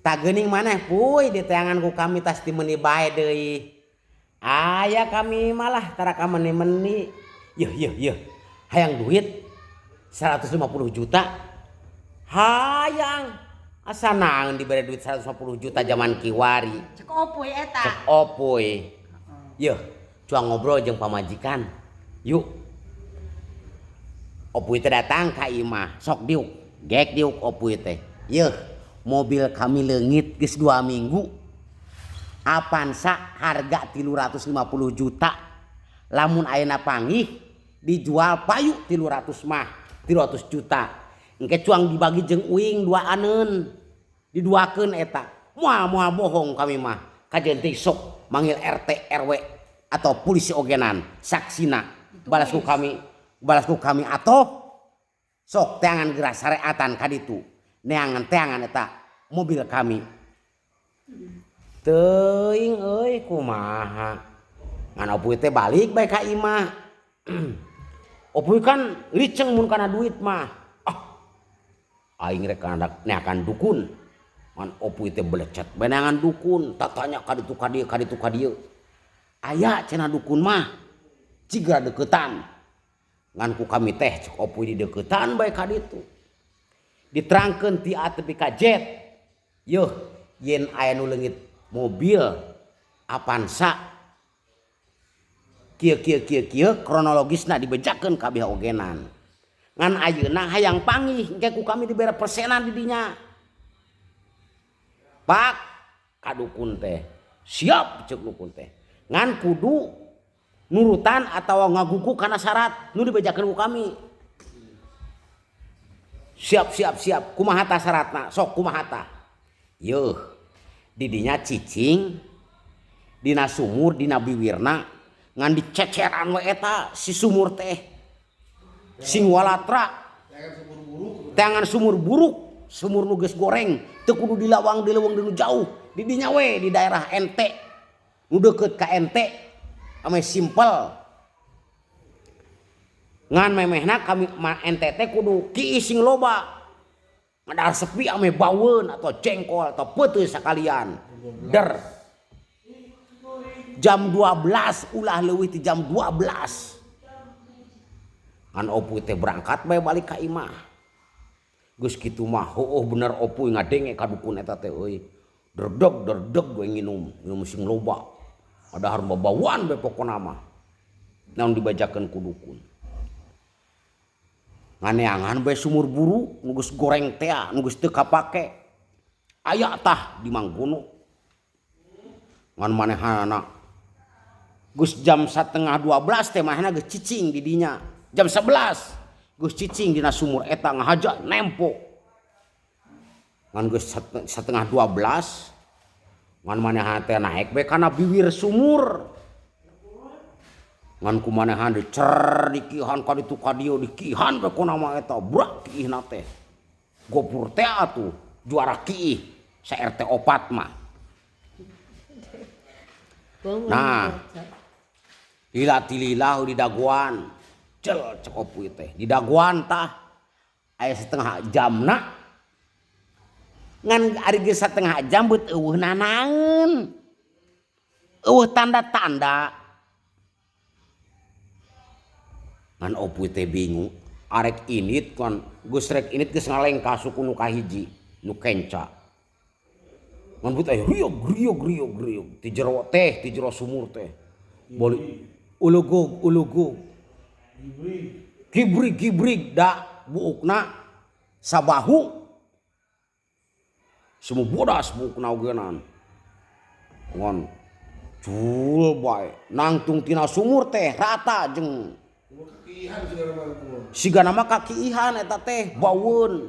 Tah geuning maneh puy diteangan ku kami tas dimeuni bae deui. Aya kami malah tara kameni-meni. Yeuh yeuh yeuh hayang duit 150 juta hayang asa naon dibere duit 150 juta jaman kiwari. Cek opuy eta. Cek opuy. Yeuh cuang ngobrol jeung pamajikan. Yuk. Opuy teh datang ka imah sok diuk gek diuk opuy teh. Yeuh mobil kami leungit geus 2 minggu. Avanza harga 350 juta. Lamun ayeuna panggih dijual payu 300 mah, 300 juta. Engke cuang dibagi jeung uing duaaneun. Diduakeun eta. Moal-moal bohong kami mah. Kajeun teh sok manggil RT RW atau polisi ogenan saksina. Balas ku kami, balas ku kami atoh sok teangan geura sareatan ka ditu. Neangan teangan eta mobil kami. Teuing euy kumaha. Ngan opuy teh balik bae ka imah. Opuy kan liceng mun kana duit mah. Ah. Aing rek kana neangan dukun. Ngan opuy teh belecet bae neangan dukun, tatanya ka ditu ka dieu ka ditu ka dieu. Aya cenah dukun mah ciga deukeutan. Ngan ku kami teh cek opuy dideuketan bae ka ditu. Diterangkeun ti A tepi ka Z. Yeuh, yen aya nu leungit mobil Avanza kieu kieu kieu kieu kronologisna dibejakeun kabeh ogenan. Ngan ayeuna hayang panggih engke ku kami dibere persenan di dinya. Pak ka dukun teh. Siap ceuk dukun teh. Ngan kudu nurutan atawa ngagugu kana syarat nu dibejakeun ku kami. Siap siap siap kumaha tah syaratna sok kumaha tah. Yeuh di dinya cicing dina sumur dina biwirna ngan diceceran we eta si sumur teh sing walatra teangan sumur buruk sumur nu geus goreng teu kudu di lawang di leuweung di nu jauh di dinya we di daerah ente nu deukeut ka ente ame simpel ngan memehna kami ma ente teh kudu kiih sing loba ngadahar sepi ame baueun atau jengkol atau peuteuy sakalian der jam 12 ulah leuwih ti jam 12 ngan opuy teh berangkat bae balik ka imah geus kitu mah heueuh bener opuy ngadenge ka dukun eta teh euy derdeg derdeg we nginum nginum sing loba padahal babauan bae pokona mah naon dibajakeun ku dukun nganeangan bae sumur buruk nu geus goreng tea nu geus teu kapake aya tah di Manggono ngan manehana geus jam 11:30 teh manehna geus cicing di dinya jam 11 geus cicing dina sumur eta ngahaja nempo ngan geus 11:30 ngan manehna teh naek bae kana biwir sumur ngan ku manehan dicer dikihan ka ditu ka dieu dikihan bae ku nama eta brak kiihna teh gopur teh atuh juara kiih sa RT 4 mah. Nah lila tililah di daguan cel cek opuy teh di daguan tah aya setengah jamna ngan ari geus setengah jam beut eueuh nanaeun eueuh tanda-tanda ngan opuy teh bingung arek init kan geus rek init geus ngalengkah suku nu kahiji nu kenca ngan beut aya riog riog riog riog ti jero teh ti jero sumur teh boli ulugug ulugug gibrig gibrig da buukna sabahu semua bodas buukna ogenan ngan cul bae nangtung tina sumur teh rata jeung sigana mah kakiihan eta teh baueun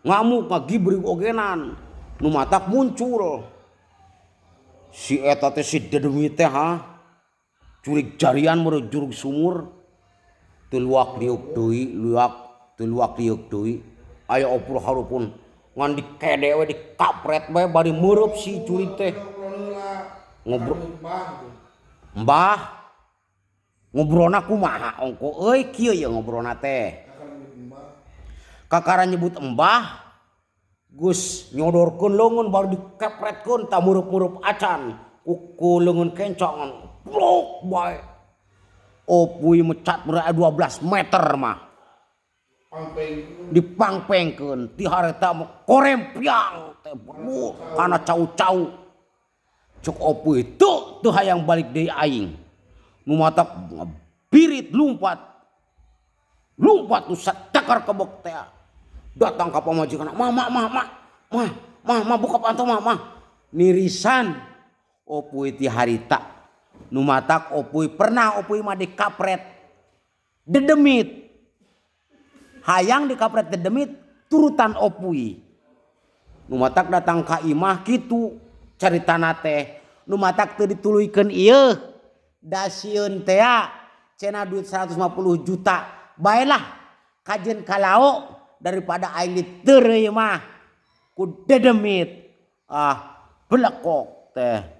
ngamuk ngagibrig ogenan nu matak muncul si eta teh si dedemi teh ha curig jarian meureun jurug sumur teu luak liuk deui luak teu luak liuk deui aya opur harupun ngan dikede we dikapret bae bari meureub si curig teh ngobrol mbah ngobrolna kumaha ongko euy kieu ye ngobrolna teh kakara nyebut embah Geus nyodorkeun leungeun baru dikepretkeun tah mureup-mureup acan ku leungeun kenca ngan blok bae. Opuy mecat berada 12 meter mah. Dipangpengkeun ti harita mah korempiang teh kana cau-cau. Cek Opuy teu teu hayang balik deui aing. Nu matak birit lumpat. Lumpat nu satakar kebek teh. Datang ka pamajikan, "Ma, ma, ma, ma. Ma, ma, ma buka panto ma, ma." Nirisan Opuy ti harita. Nu matak Opuy pernah Opuy mah dikapret dedemit. Hayang dikapret dedemit turutan Opuy. Nu matak datang ka imah kitu caritana teh. Nu matak teu dituluykeun ieu. Da sieun teh cenah duit 150 juta. Baelah kajeun kalao daripada aing diteureuy mah ku dedemit. Ah, belekok teh.